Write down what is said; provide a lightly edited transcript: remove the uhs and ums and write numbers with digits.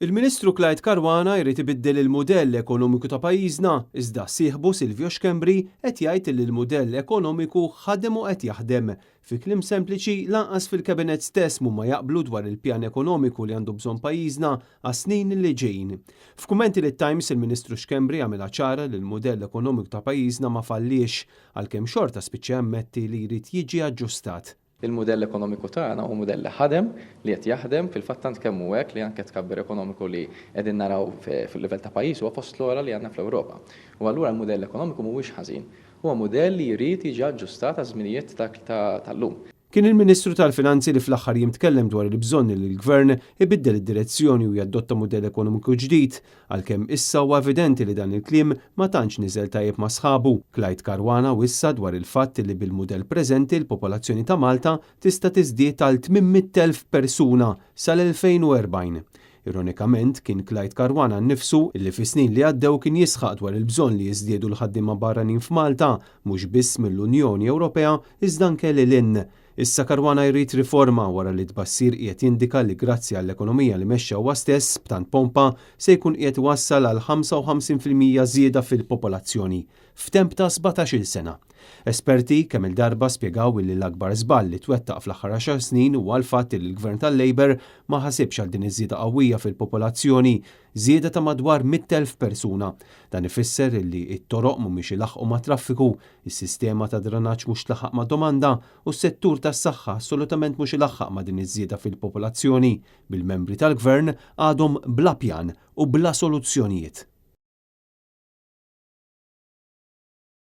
Il-Ministru Clyde Caruana jrid ibiddel il-mudell ekonomiku ta' pajjiżna, iżda sieħbu Silvio Schembri qed jgħid li l-mudell ekonomiku ħadem u qed jaħdem. Fi kliem sempliċi, lanqas fil-Kabinett stess mhuma jaqblu dwar il-pjan ekonomiku li għandu bżonn pajjiżna għas-snin li ġejjin. F'kummenti lit-Times il-Ministru Schembri għamilha ċara li l-mudell ekonomiku ta' pajjiżna ma falliex, għalkemm xorta spiċċa jammetti li jrid jiġi aġġustat. Il-mudell ekonomiku tagħna hu mudell li ħadem, li qed jaħdem, fil-fatt tant kemm hu hekk li anke t-tkabbir ekonomiku li qegħdin naraw fil-livell ta' pajjiż huwa fost l-ogħla li għandna fl-Ewropa. U allura l-mudell ekonomiku mhuwiex ħażin. Huwa mudell li jrid jiġi aġġustat għaż-żminijiet tal-lum. Kien il-Ministru tal-Finanzi li fl-aħħar jiem tkellem dwar il-bżonn li l-Gvern ibiddel id-direzzjoni u jadotta mudell ekonomiku ġdid, għalkemm issa huwa evidenti li dan il-kliem ma tantx niżel tajjeb ma' sħabu. Clyde Caruana wissa dwar il-fatt li bil-mudell preżenti l-popolazzjoni ta' Malta tista' tiżdied għal 800,000 persuna sal-2040. Ironikament, kien Clyde Caruana nnifsu li fis-snin li għaddew kien jisħaq dwar il-bżonn li jiżdiedu l-ħaddiema barranin f'Malta, mhux biss mill-Unjoni Ewropea iżda anke lil hinn. Issa Caruana jrid riforma wara li t-tbassir qiegħed jindika li grazzi għall-ekonomija li mexxa huwa stess b'tant pompa se jkun qiegħed iwassal għal 55% żieda fil-popolazzjoni f'temp ta' 17-il sena. Esperti kemm-il darba spjegaw illi l-akbar żball li twettaq fl-aħħar għaxar snin huwa l-fatt li l-Gvern tal-Labour ma ħasibx għal din iż-żieda qawwija fil-popolazzjoni, żieda ta' madwar 100,000 persuna. Dan ifisser illi t-toroq mhumiex ilaħħqu mat-traffiku, Is-sistema ta' dranaġġ mhux tlaħħaq mad-domanda u s-settur tas-saħħa assolutament mhux ilaħħaq ma' din iż-żieda fil-popolazzjoni, bil-membri tal-Gvern għadhom bla pjan u bla soluzzjonijiet.